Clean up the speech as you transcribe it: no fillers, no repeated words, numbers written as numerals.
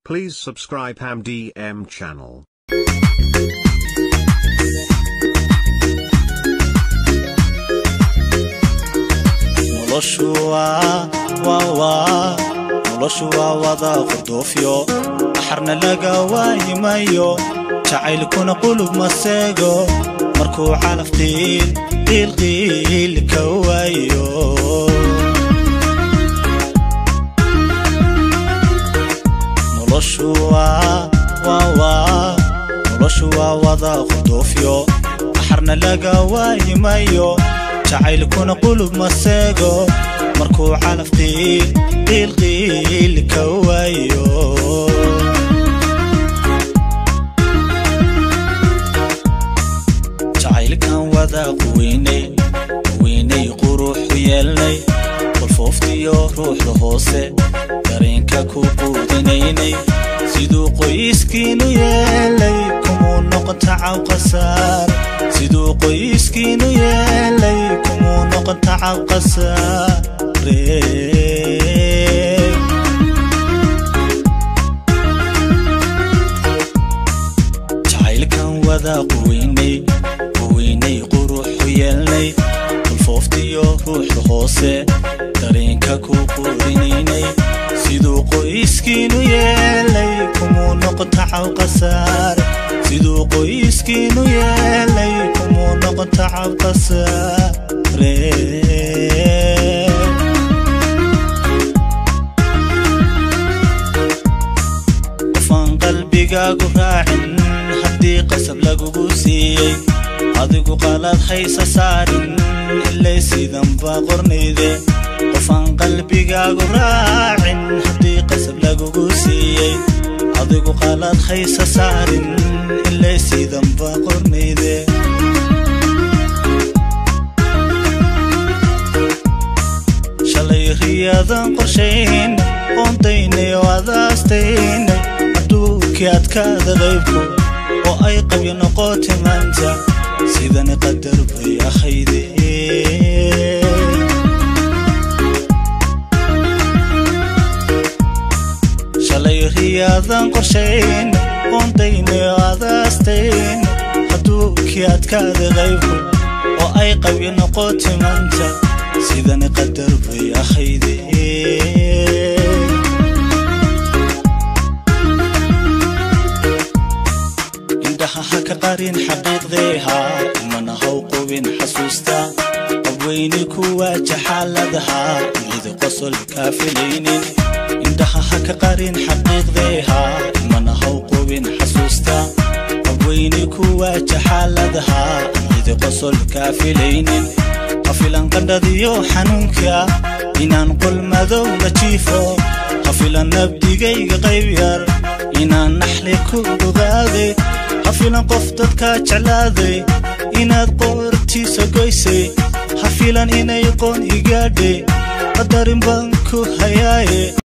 Please subscribe HamDM channel. Noloshu waa noloshu waa wada qurduufyo, axarna laga waayimayo, jacaylkuna qulub ma seego markuu calaf qiil qiil qiil ka waayo. Noloshu waa noloshu waa wada qurduufyo, axarna laga waayimayo, jacaylkuna qulub ma seego markuu calaf qiil qiil qiil ka waayo. Jacaylkan wada quweynay quweynay, quruxu yeelnay, qolfooftiyo ruuxda hoose dareenka ku quudinaynay, siduu qoyskiinu yeelay kumuu noqon tacab qasaar, siduu qoyskiinu yeelay kumuu noqon tacab qasaare. Jacaylkan wada quweynay quweynay, quruxu yeelnay, qolfooftiyo ruuxda hoose dareenka ku quudinaynay, siduu qoyskiinu yeelay kumuu noqon tacab qasaar, siduu qoyskiinu yeelay kumuu noqon tacab qasaare. Qofaan qalbigaagu raacin haddii qasab lagugu siiyey, adigu qalad haysa saarin ilay sidan baa qornayde. Qofaan qalbigaagu raacin haddii qasab lagugu siiyey, adigu qalad haysa saarin ilay sidan baa qornayde. Shalay riyadan qorshayn qoontaynay oo adaastaynay, hadduukii adkaada qaybku oo ay qabyo noqotay maanta, sidani qadar bay ahayde. Shalay riyadan qorshayn qoontaynay oo adaastaynay, hadduukii adkaada qaybku oo ay qabyo noqotay maanta, sidani qadar bay ahayde. Indhaha ha ka qarin xaqiiqdeeha, imana haw qubin xasuusta qabweyni kuwa jaxaaladaha mid qosol kaa filaynin. Indhaha ha ka qarin xaqiiqdeeha, imana haw qubin xasuusta qabweyni kuwa jaxaaladaha mid qosol kaa filaynin. Hafilan qandhadiyo xanuunka inaan qol madow la jiifo, hafilan nabdigayga qayb yar inaan naxli ku ogaaday, hafilan qof dadkaa jeclaaday inaad qoortiisa goysay, hafilan inay qoon igaadhay qadarin baan ku hayaaye.